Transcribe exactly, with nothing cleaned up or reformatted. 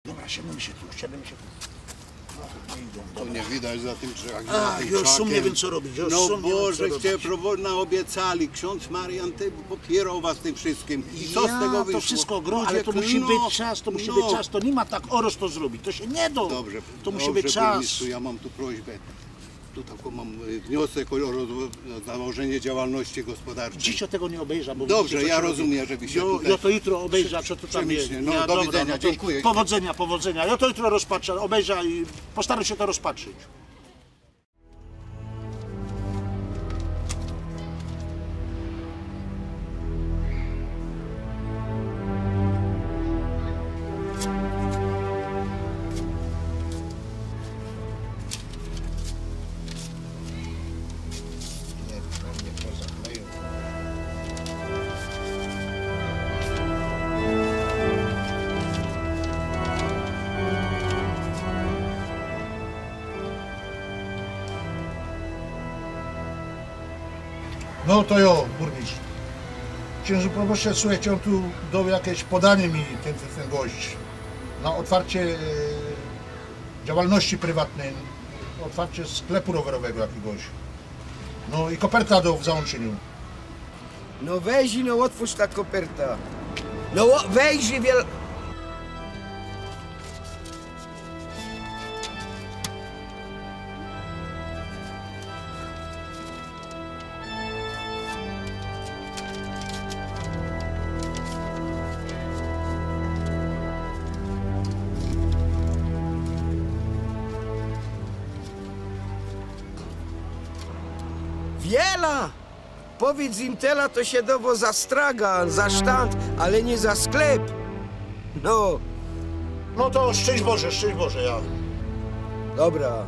Dobra, siedym sie tu, siedym sie tu. No, nie idą, To dobra. Nie widać za tym drzewach. A, już sam nie wiym, co robić. Już No sam nie wiym, co Boże, robić. Ciepło, naobiecali. Ksiōndz Marian, ty popierał was tym wszystkim. I co z Ja, tego wyszło? To wszystko grozi, Ale to musi no, być czas, to musi no. Być czas, to niy ma tak ôroz to zrobić, to sie niy do. Dobrze, To musi dobrze, być czas. Burmistrzu, ja mam tu prośbę. Tu taki mam y, wniosek o roz- założenie działalności gospodarczej. Dzisiej tego niy ôbejrzã, bo Dobrze, widzicie, co ja sie robi. rozumiem, żeby się Jo, tutaj jo to jutro ôbejrzã, co to tam przemyślnie. je. No, Ja, do dobra, widzenia, no to dziękuję. Powodzenia, powodzenia. Jo to jutro rozpatrzã, ôbejrzã i postarōm sie to rozpatrzyć. No to jo, burmistrz. Ksiynżu proboszcze, słuchejcie, ôn tu doł jakeś podanie mi, tyn, tyn, tyn gość, na ôtwarcie e, działalności prywatnej, ôtwarcie sklepu rowerowego jakigoś. No i koperta doł w załōnczyniu. No wejrzyj, no ôtwōrz ta koperta. No ô- wejrzyj wiel... Wiela! Powiydz im tela, to sie dowo za stragan, za sztand, ale niy za sklep. No. No to szczynść Boże, szczynść Boże, ja. Dobra.